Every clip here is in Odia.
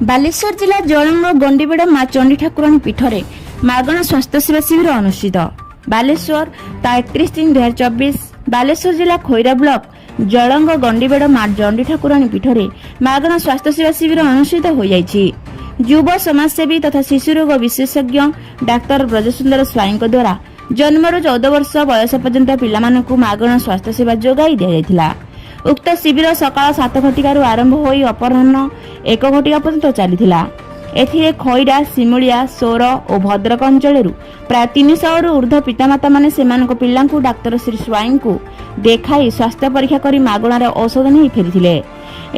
ବାଲେଶ୍ୱର ଜିଲ୍ଲା ଜଳଙ୍ଗ ଗଣ୍ଡିବେଡ଼ ମା ଚଣ୍ଡୀ ଠାକୁରାଣୀ ପୀଠରେ ମାଗଣା ସ୍ୱାସ୍ଥ୍ୟ ସେବା ଶିବିର ଅନୁଷ୍ଠିତ। ବାଲେଶ୍ୱର, 31/3/2024, ବାଲେଶ୍ୱର ଜିଲ୍ଲା ଖଇରା ବ୍ଲକ ଜଳଙ୍ଗ ଗଣ୍ଡିବେଡ଼ ମା ଚଣ୍ଡୀ ଠାକୁରାଣୀ ପୀଠରେ ମାଗଣା ସ୍ୱାସ୍ଥ୍ୟ ସେବା ଶିବିର ଅନୁଷ୍ଠିତ ହୋଇଯାଇଛି। ଯୁବ ସମାଜସେବୀ ତଥା ଶିଶୁରୋଗ ବିଶେଷଜ୍ଞ ଡାକ୍ତର ବ୍ରଜସୁନ୍ଦର ସ୍ୱାଇଁଙ୍କ ଦ୍ୱାରା ଜନ୍ମରୁ 14 ବର୍ଷ ବୟସ ପର୍ଯ୍ୟନ୍ତ ପିଲାମାନଙ୍କୁ ମାଗଣା ସ୍ୱାସ୍ଥ୍ୟ ସେବା ଯୋଗାଇ ଦିଆଯାଇଥିଲା। ଉକ୍ତ ଶିବିର ସକାଳ 7 ଘଟିକାରୁ ଆରମ୍ଭ ହୋଇ ଅପରାହ୍ନ 1 ଘଟିକା ପର୍ଯ୍ୟନ୍ତ ଚାଲିଥିଲା। ଏଥିରେ ଖଇରା, ସିମୁଳିଆ, ସୋର ଓ ଭଦ୍ରକ ଅଞ୍ଚଳରୁ ପ୍ରାୟ 300ରୁ ଉର୍ଦ୍ଧ୍ୱ ପିତାମାତାମାନେ ସେମାନଙ୍କ ପିଲାଙ୍କୁ ଡାକ୍ତର ଶ୍ରୀ ସ୍ୱାଇଁଙ୍କୁ ଦେଖାଇ ସ୍ୱାସ୍ଥ୍ୟ ପରୀକ୍ଷା କରି ମାଗଣାରେ ଔଷଧ ନେଇ ଫେରିଥିଲେ।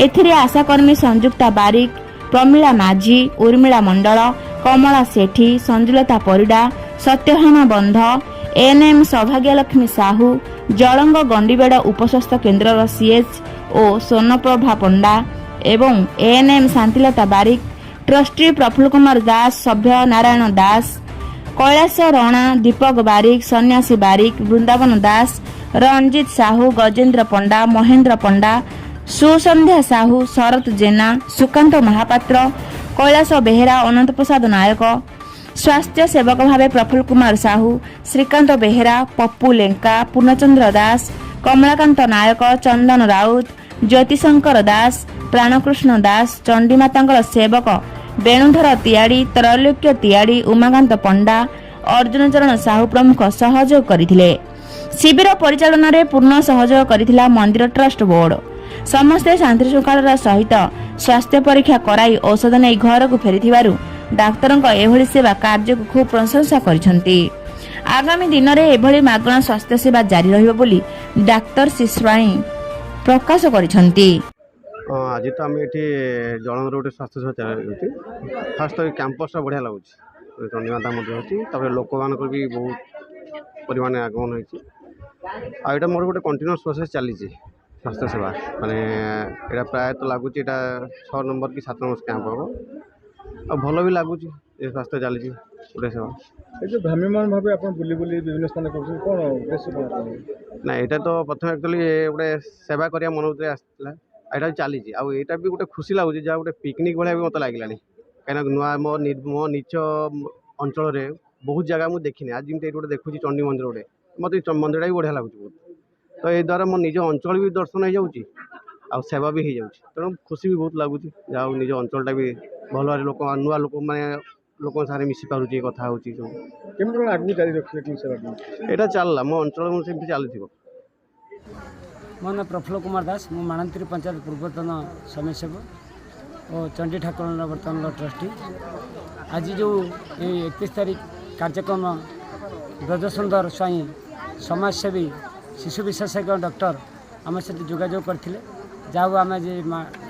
ଏଥିରେ ଆଶାକର୍ମୀ ସଂଯୁକ୍ତା ବାରିକ, ପ୍ରମିଳା ମାଝୀ, ଉର୍ମିଳା ମଣ୍ଡଳ, କମଳା ସେଠୀ, ସଞ୍ଜୁଲତା ପରିଡ଼ା, ସତ୍ୟଭାମା ବନ୍ଧ, ଏଏନ୍ଏମ୍ ସୌଭାଗ୍ୟଲକ୍ଷ୍ମୀ ସାହୁ, ଜଳଙ୍ଗ ଗଣ୍ଡିବେଡ଼ ଉପସ୍ୱାସ୍ଥ୍ୟ କେନ୍ଦ୍ରର ସିଏଚ୍ ଓ ସ୍ୱର୍ଣ୍ଣପ୍ରଭା ପଣ୍ଡା ଏବଂ ଏଏନ୍ଏମ୍ ଶାନ୍ତିଲତା ବାରିକ, ଟ୍ରଷ୍ଟି ପ୍ରଫୁଲ୍ଲ କୁମାର ଦାସ, ସଭ୍ୟ ନାରାୟଣ ଦାସ, କୈଳାସ ରଣା, ଦୀପକ ବାରିକ, ସନ୍ନ୍ୟାସୀ ବାରିକ, ବୃନ୍ଦାବନ ଦାସ, ରଣଜିତ ସାହୁ, ଗଜେନ୍ଦ୍ର ପଣ୍ଡା, ମହେନ୍ଦ୍ର ପଣ୍ଡା, ସୁସନ୍ଧ୍ୟା ସାହୁ, ଶରତ ଜେନା, ସୁକାନ୍ତ ମହାପାତ୍ର, କୈଳାସ ବେହେରା, ଅନନ୍ତ ପ୍ରସାଦ ନାୟକ, ସ୍ୱାସ୍ଥ୍ୟ ସେବକ ଭାବେ ପ୍ରଫୁଲ୍ଲ କୁମାର ସାହୁ, ଶ୍ରୀକାନ୍ତ ବେହେରା, ପପୁ ଲେଙ୍କା, ପୂର୍ଣ୍ଣଚନ୍ଦ୍ର ଦାସ, କମଳାକାନ୍ତ ନାୟକ, ଚନ୍ଦନ ରାଉତ, ଜ୍ୟୋତିଶଙ୍କର ଦାସ, ପ୍ରାଣକୃଷ୍ଣ ଦାସ, ଚଣ୍ଡୀମାତାଙ୍କର ସେବକ ବେଣୁଧର ତିଆଡ଼ି, ତ୍ରୈଲୋକ୍ୟ ତିଆଡ଼ି, ଉମାକାନ୍ତ ପଣ୍ଡା, ଅର୍ଜୁନ ଚରଣ ସାହୁ ପ୍ରମୁଖ ସହଯୋଗ କରିଥିଲେ। ଶିବିର ପରିଚାଳନାରେ ପୂର୍ଣ୍ଣ ସହଯୋଗ କରିଥିଲା ମନ୍ଦିର ଟ୍ରଷ୍ଟ ବୋର୍ଡ। ସମସ୍ତେ ଶାନ୍ତିଶୃଙ୍ଖଳାର ସହିତ ସ୍ୱାସ୍ଥ୍ୟ ପରୀକ୍ଷା କରାଇ ଔଷଧ ନେଇ ଘରକୁ ଫେରିଥିବାରୁ ଡାକ୍ତରଙ୍କ ଏଭଳି ସେବା କାର୍ଯ୍ୟକୁ ଖୁବ୍ ପ୍ରଶଂସା କରିଛନ୍ତି। ଆଗାମୀ ଦିନରେ ଏଭଳି ମାଗଣା ସ୍ୱାସ୍ଥ୍ୟ ସେବା ଜାରି ରହିବ ବୋଲି ଡାକ୍ତର ଶ୍ରୀ ସ୍ୱାଇଁ ପ୍ରକାଶ କରିଛନ୍ତି। ହଁ, ଆଜି ତ ଆମେ ଏଠି ଜଳଙ୍ଗରେ ଗୋଟେ ସ୍ୱାସ୍ଥ୍ୟ ସେବା ଚାଲୁଛି। ଫାଷ୍ଟ ତ ଏ କ୍ୟାମ୍ପସଟା ବଢ଼ିଆ ଲାଗୁଛି। ଚଣ୍ଡୀମାତା ମନ୍ଦିର ଅଛି, ତାପରେ ଲୋକମାନଙ୍କର ବି ବହୁତ ପରିମାଣରେ ଆଗମନ ହେଇଛି। ଆଉ ଏଇଟା ମୋର ଗୋଟେ କଣ୍ଟିନ୍ୟୁଅସ୍ ପ୍ରୋସେସ୍ ଚାଲିଛି ସ୍ୱାସ୍ଥ୍ୟ ସେବା। ମାନେ ଏଇଟା ପ୍ରାୟତଃ ଲାଗୁଛି ଏଇଟା 6 ନମ୍ବର କି 7 ନମ୍ବର କ୍ୟାମ୍ପ ହେବ। ଆଉ ଭଲ ବି ଲାଗୁଛି ଏ ସ୍ୱାସ୍ଥ୍ୟ ଚାଲିଛି ଗୋଟେ ସେବା। ଏ ଯେଉଁ ଭ୍ରାମ୍ୟମାଣ ଭାବେ ଆପଣ ବୁଲି ବୁଲି ବିଭିନ୍ନ ସ୍ଥାନ କରୁଛନ୍ତି, କ'ଣ ଉଦ୍ଦେଶ୍ୟ କ'ଣ ଆପଣଙ୍କର? ନା, ଏଇଟା ତ ପ୍ରଥମେ ଆକ୍ଚୁଆଲି ଗୋଟେ ସେବା କରିବା ମନ ଭିତରେ ଆସିଥିଲା ଆଉ ଏଇଟା ଚାଲିଛି। ଆଉ ଏଇଟା ବି ଗୋଟେ ଖୁସି ଲାଗୁଛି, ଯାହା ଗୋଟେ ପିକନିକ୍ ଭଳିଆ ବି ମୋତେ ଲାଗିଲାଣି। କାହିଁକିନା ନୂଆ ମୋ ନିଜ ଅଞ୍ଚଳରେ ବହୁତ ଜାଗା ମୁଁ ଦେଖିନି। ଆଜି ଯେମିତି ଏଇଠି ଗୋଟେ ଦେଖୁଛି ଚଣ୍ଡୀ ମନ୍ଦିର ଗୋଟେ, ମୋତେ ମନ୍ଦିରଟା ବି ବଢ଼ିଆ ଲାଗୁଛି ବହୁତ। ତ ଏଇ ଦ୍ୱାରା ମୋ ନିଜ ଅଞ୍ଚଳ ବି ଦର୍ଶନ ହେଇଯାଉଛି ଆଉ ସେବା ବି ହେଇଯାଉଛି। ତେଣୁ ଖୁସି ବି ବହୁତ ଲାଗୁଛି। ଯାହା ହଉ, ନିଜ ଅଞ୍ଚଳଟା ବି ଭଲ ଭାବରେ ଲୋକ, ନୂଆ ଲୋକ, ମାନେ ଲୋକଙ୍କ ସାଙ୍ଗରେ ମିଶି ପାରୁଛି, କଥା ହେଉଛି ସବୁ। କେମିତି କ'ଣ ଆଗକୁ ଜାରି ରଖିବେ, କେମିତି ସେବା କେମିତି? ଏଇଟା ଚାଲିଲା ମୋ ଅଞ୍ଚଳ ମୁଁ ସେମିତି ଚାଲିଥିବ। ମୋ ନାଁ ପ୍ରଫୁଲ୍ଲ କୁମାର ଦାସ। ମୁଁ ମାଣନ୍ତରୀ ପଞ୍ଚାୟତ ପୂର୍ବତନ ସମାଜସେବକ ଓ ଚଣ୍ଡୀ ଠାକୁରଙ୍କ ବର୍ତ୍ତମାନର ଟ୍ରଷ୍ଟି। ଆଜି ଯେଉଁ ଏଇ 31 ତାରିଖ କାର୍ଯ୍ୟକ୍ରମ, ବ୍ରଜସୁନ୍ଦର ସ୍ୱାଇଁ, ସମାଜସେବୀ, ଶିଶୁ ବିଶେଷଜ୍ଞ ଡକ୍ଟର ଆମ ସହିତ ଯୋଗାଯୋଗ କରିଥିଲେ। ଯାଉ ଆମେ ଯେ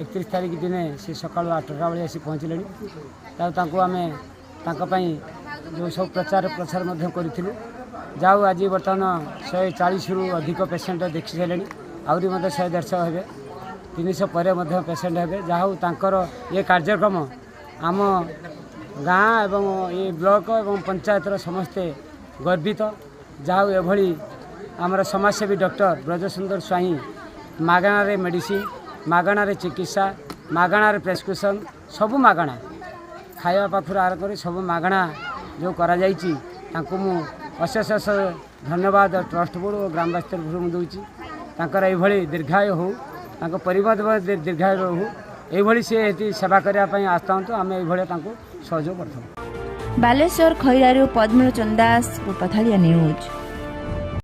31 ତାରିଖ ଦିନେ ସେ ସକାଳୁ 8ଟା ବେଳେ ଆସି ପହଞ୍ଚିଲେଣି। ତାଙ୍କୁ ଆମେ ତାଙ୍କ ପାଇଁ ଯେଉଁ ସବୁ ପ୍ରଚାର ପ୍ରସାର ମଧ୍ୟ କରିଥିଲୁ। ଯାଉ ଆଜି ବର୍ତ୍ତମାନ 140ରୁ ଅଧିକ ପେସେଣ୍ଟ ଦେଖି ସାରିଲେଣି। ଆହୁରି ମଧ୍ୟ 100 150 ହେବେ, 300 ପରେ ମଧ୍ୟ ପେସେଣ୍ଟ ହେବେ। ଯାହା ହଉ, ତାଙ୍କର ଏ କାର୍ଯ୍ୟକ୍ରମ ଆମ ଗାଁ ଏବଂ ଏ ବ୍ଲକ ଏବଂ ପଞ୍ଚାୟତର ସମସ୍ତେ ଗର୍ବିତ। ଯାହା ହଉ, ଏଭଳି ଆମର ସମାଜସେବୀ ଡକ୍ଟର ବ୍ରଜସୁନ୍ଦର ସ୍ୱାଇଁ ମାଗଣାରେ ମେଡ଼ିସିନ, ମାଗଣାରେ ଚିକିତ୍ସା, ମାଗଣାରେ ପ୍ରେସକ୍ରିପସନ୍, ସବୁ ମାଗଣା, ଖାଇବା ପାଖରୁ ଆରମ୍ଭ କରି ସବୁ ମାଗଣା ଯେଉଁ କରାଯାଇଛି, ତାଙ୍କୁ ମୁଁ ଅଶେଷ ଅଶେଷ ଧନ୍ୟବାଦ ଟ୍ରଷ୍ଟ ବୋର୍ଡ଼ ଓ ଗ୍ରାମବାସୀ ତରଫରୁ ମୁଁ ଦେଉଛି। ତାଙ୍କର ଏଇଭଳି ଦୀର୍ଘାୟୁ ହେଉ, ତାଙ୍କ ପରିବାର ଦୀର୍ଘାୟୁ ରହୁ। ଏଇଭଳି ସେ ଏଠି ସେବା କରିବା ପାଇଁ ଆସିଥାନ୍ତୁ, ଆମେ ଏଇଭଳିଆ ତାଙ୍କୁ ସହଯୋଗ କରିଥାଉ। ବାଲେଶ୍ୱର ଖଇରାରୁ ପଦ୍ମଲୋଚନ ଦାସ, ପଥାଳିଆ ନ୍ୟୁଜ୍।